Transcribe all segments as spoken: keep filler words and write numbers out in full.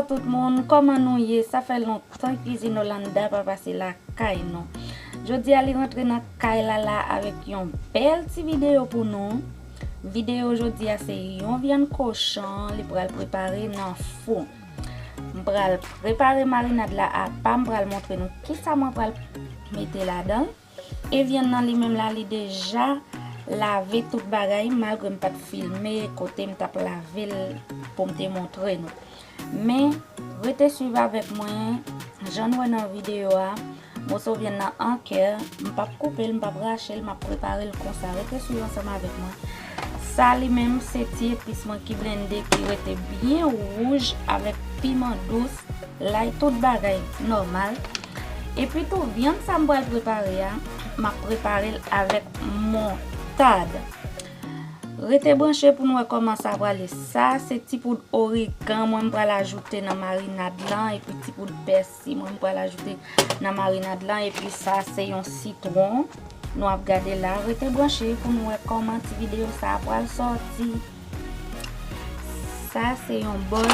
Tout moun, kòman nou ye? Sa fè lontan Cuisine Hollanda pa pase lakay nou. Jodi a li rantre nan kay la la avèk yon bèl ti videyo pou nou. Videyo jodi a se yon vyann kochon, li pral prepare nan fou. M pral prepare marinad la apa, m pral montre nou kisa mwen pral mete ladan. E vyann nan li menm la, li deja lave tout bagay, malgre m pa t filme kote m t ap lave l pou m te montre nou. Men, rete swiv avèk mwen, jan n wè nan videyo a, moso vyann nan an kè, m p ap koupe l, m p ap rache l, m ap prepare l konsa. Rete swiv ansanm avèk mwen. Sa li menm, se ti epis mwen ki blende, ki rete byen wouj avèk piman dous, lay, tout bagay nòmal. Epi tou, vyann sa m pral prepare a, m ap prepare l avèk montad. Rete branche pou n wè kòman sa prale. Sa se ti poud origan mwen m pral ajoute nan marinad lan, epi ti poud pèsi mwen m pral ajoute nan marinad lan, epi sa se yon sitwon. Nou ap gade la, rete branche pou n wè kòman ti videyo sa pral sòti. Sa se yon bòl,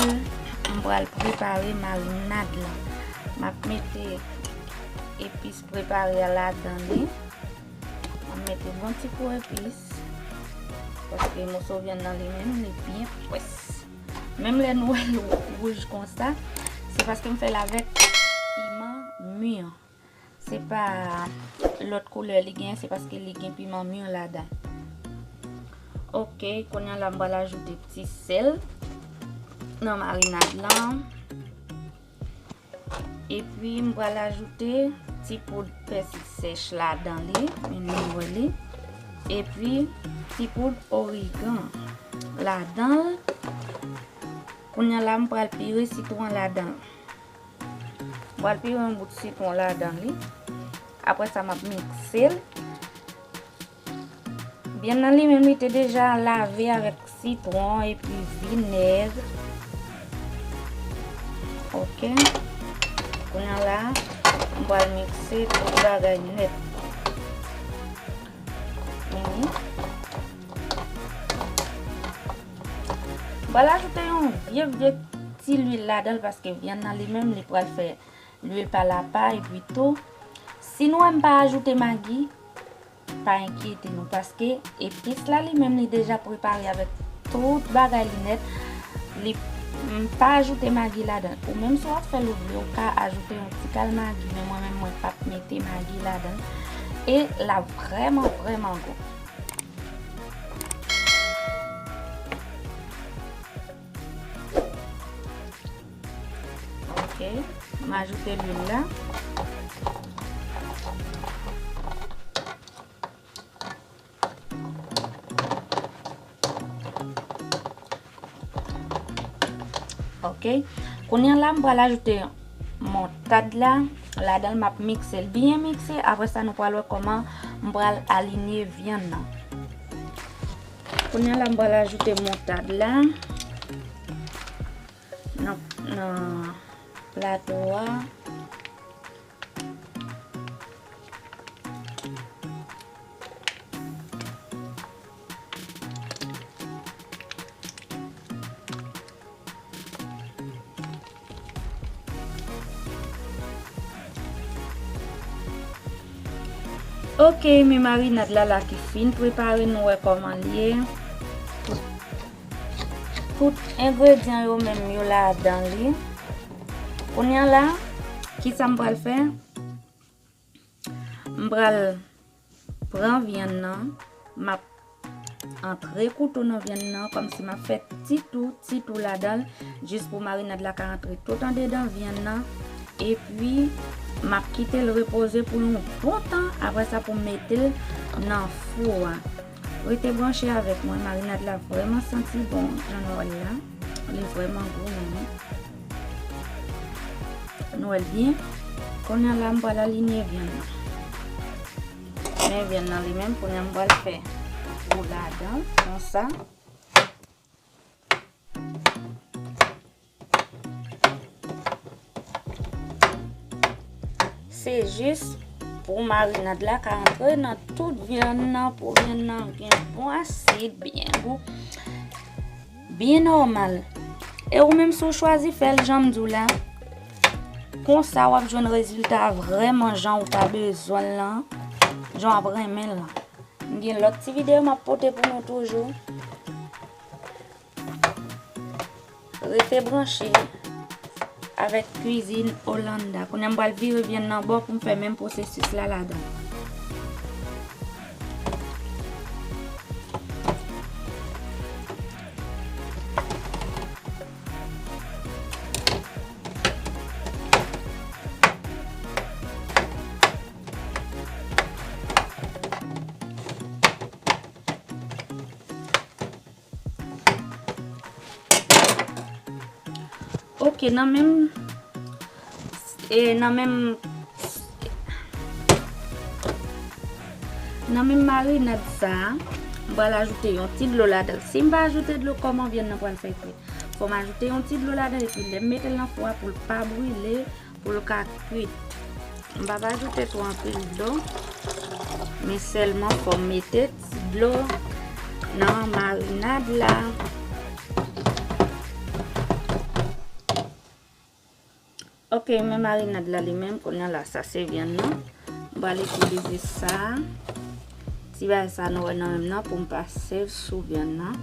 m pral prepare marinad lan. M ap mete epis prepare a ladan li. M ap mete bon ti kou epis. Paske moso vyann nan li menm, li byen pwès. Menm lè nou wè l wouj konsa, se paske m fè l avèk piman mi. Se pa lòt koulè li gen, se paske li gen piman mi ladan. Ok, kounye a la m pral ajoute ti sèl nan marinad lan. Epi m pral ajoute ti poud pèsi sèch ladan li, men nou wè li. Epi ti poud origan ladan l. Kounye a la m pral pire sitwon ladan l. M pral pire yon bout sitwon ladan li. Apre sa, m ap mikse l. Vyann nan li menm, li te deja lave avèk sitwon epi vinèg. Ok. Kounye a la, m pral mikse tout bagay nèt. Mhm. M pral ajoute yon vye, vye ti lwil ladan l paske vyann nan li menm, li pral fè lwil pa l apa, epi tou, si nou wè m pa ajoute magi, pa enkyete nou, paske epis la li menm li deja prepare avèk tout bagay li nèt. Li, m pa ajoute magi ladan. Ou menm si w ap fè l ou vle, ou ka ajoute yon ti kal magi, men mwen menm mwen p ap mete magi ladan. E l ap vrèman, vrèman gou. Ok, m ajoute lwil la. Ok, kounye a la m pral ajoute montad la ladan l, m ap mikse l byen mikse. Apre sa, nou pral wè kòman m pral alinye vyann nan. Kounye a la m pral ajoute montad la nan, nan plato a. Ok, men marinad la la ki fin prepare, nou wè kòman l ye. Tout, tout engredyan yo menm yo ladan li. Kounye a la, kisa m pral fè? M pral pran vyann nan, m ap antre kouto nan vyann nan, kòmsi m ap fè ti tou, ti tou ladan l, jis pou marinad la ka antre tout andedan vyann nan. Epi, m ap kite l repoze pou yon bon tan, apre sa pou m mete l nan fou a. Rete branche avèk mwen, marinad la vrèman santi bon, jan nou wè l la. Li vrèman gou menm. Nou wè l byen. Kounye a la, m pral alinye vyann nan. Men vyann nan li menm, kounye a m pral fè gou ladan l, konsa. Se jis pou marinad la ka antre nan tout vyann nan, pou vyann nan gen bon asid, byen gou, byen nòmal. E ou menm si w chwazi fè l jan m di w la, konsa w ap jwenn rezilta a vrèman jan w ta bezwen l lan, jan w ap renmen l lan. M gen lòt ti videyo m ap pote pou nou toujou. Rete branche avèk Kwizin Olanda. Kounye a m pral vire vyann nan bò pou m fè menm pwosesis la ladan. Ok, nan menm, e, nan menm, nan menm marinad sa a, m pral ajoute yon ti dlo ladan l. Si m pa ajoute dlo, kòman vyann nan pral fè kwit? Fò m ajoute yon ti dlo ladan l, epi lè m mete l nan fou a pou l pa brile, pou l ka kwit. M p ap ajoute twò anpil dlo, men sèlman fò m mete ti dlo nan marinad la. Ok, men marinad la li menm, kounye a la, sa se vyann nan. M pral itilize sa, ti bagay sa nou wè nan men m nan pou m pase sou vyann nan.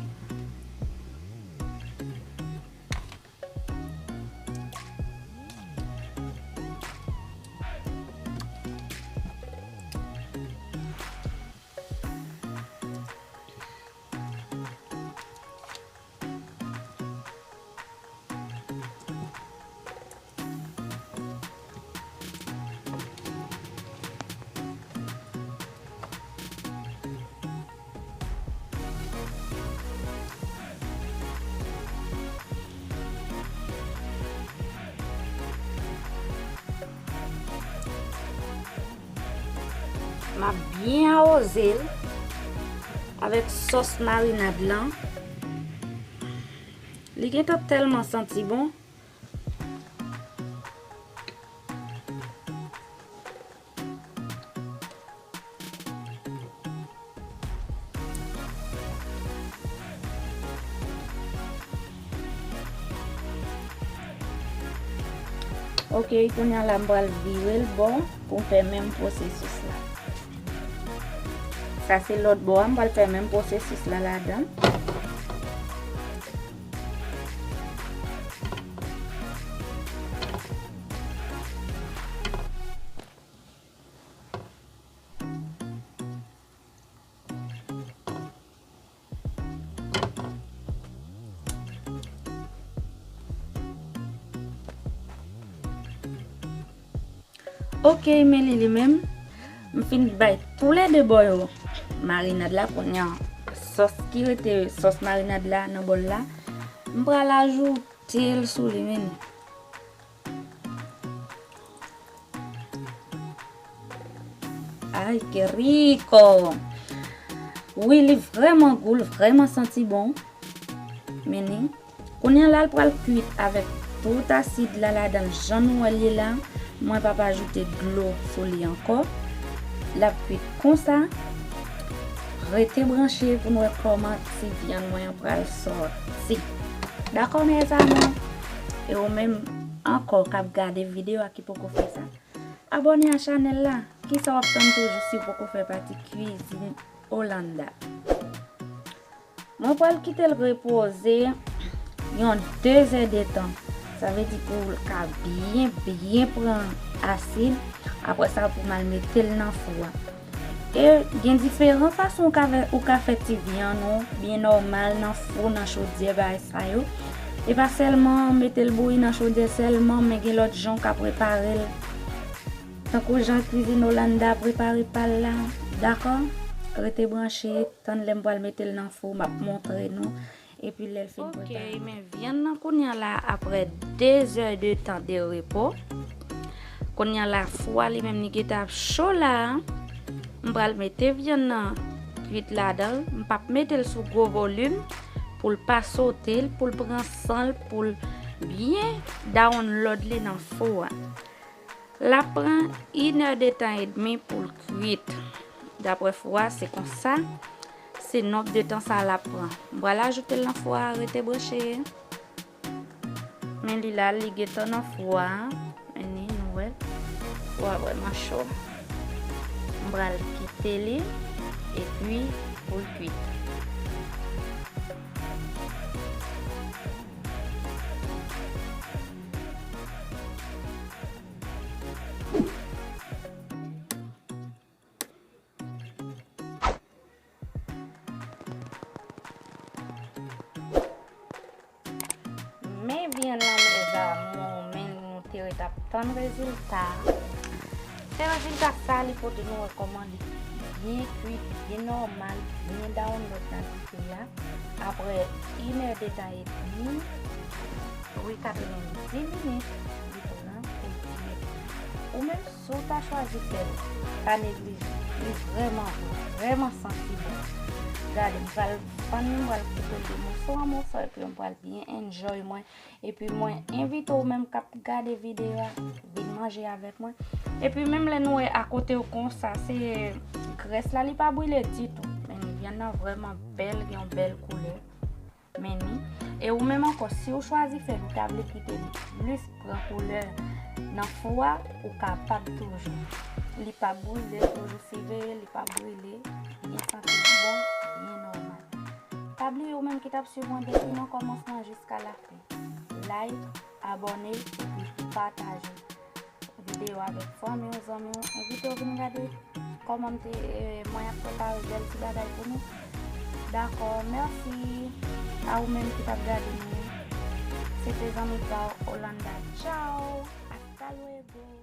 M ap byen awoze l avèk sòs marinad lan. Li gentan tèlman santi bon. Ok, kounye a la m pral vire l bò pou m fè menm pwosesis la. Sa se lòt bò a, m pral fè menm pwosesis la ladan. Ok, men li, li menm, m fin bay toulède bò yo marinad la. Kounye a, sòs ki rete, sòs marinad la nan bòl la, m pral ajoute l sou li, men. Ay, qué rico! Wi, li vrèman gou, li vrèman santi bon. Men ni. Kounye a la, l pral kwit avèk tout asid la ladan l, jan nou wè l ye la. Mwen p ap ajoute dlo sou li ankò. L ap kwit konsa. Rete branche pou n wè kòman ti vyann mwen an pral sòti. Dakò, mes amours? E ou menm ankò k ap gade videyo a ki poko fè sa, abòne a chanèl la. Kisa w ap tann toujou si w poko fè pati Kwizin Olanda? Mwen pral kite l repoze yon de zè de tan. Sa vle di pou l ka byen, byen pran asid. Apre sa, pou m al mete l nan fou a. E gen diferan fason ou ka fè, ou ka fè ti vyann ou byen nòmal nan fou, nan chodyè, bagay sa yo. E pa sèlman mete l bouyi nan chodyè sèlman, men gen lòt jan ou ka prepare l. Tankou jan Kwizin Olanda prepare pa l la. Dakò? Rete branche, tann lè m pral mete l nan fou, m ap montre nou. Epi lè l fin prepare. Ok, men vyann nan kounye a la, apre de zè de tan de repo. Kounye a la, fou a li menm li gentan ap cho la. M pral mete vyann nan kwit ladan l. M p ap mete l sou gwo volim pou l pa sote l, pou l pran san l, pou l byen download li nan fou a. L ap pran inèdetan edmi pou l kwit. Daprè fou a, se konsa, se nonb de tan sa l ap pran. M pral ajoute l nan fou a, rete branche. Men li la, li gentan nan fou a. Men ni, nou wè. Fou a vrèman cho. M pral kite li epi pou l kwit. Men vyann lan, mes amours, men nou te ret ap tann rezilta. Se rezilta sa li pote, nou wè kòman li byen kwit, byen nòmal, byen download nan dife a. Apre inèdtan epi, wi, katrevenndis minit, li pran pou l kwit. Ou menm, si w ta chwazi fè l, pa neglije. Li vrèman bon, vrèman santi bon. Gade, m pral fann li, m pral koupe l de moso an moso, epi m pral byen enjoy mwen. Epi mwen envite w menm k ap gade videyo a, vin manje avèk mwen. Epi menm lè nou wè akote yo konsa, se grès la, li pa brile ditou. Men vyann nan vrèman bèl, gen yon bèl koulè. Men ni. E ou menm ankò, si w chwazi fè l, ou ta vle kite li plis pran koulè nan fou a, ou kapab toujou. Li p ap brile, toujou siveye, li p ap brile, byen santi bon, byen nòmal. Pa bliye ou menm ki t ap swiv mwen depi nan kòmansman jiska lafen. Like, abòne, epi pataje videyo avèk fanmi w, zanmi w, envite yo vin gade kòman m te, eh, mwen ap prepare bèl ti bagay pou nou. Dakò, mèsi a ou menm ki t ap gade nou. Se te zanmi pa w, Olanda. Tchao! Hasta luego!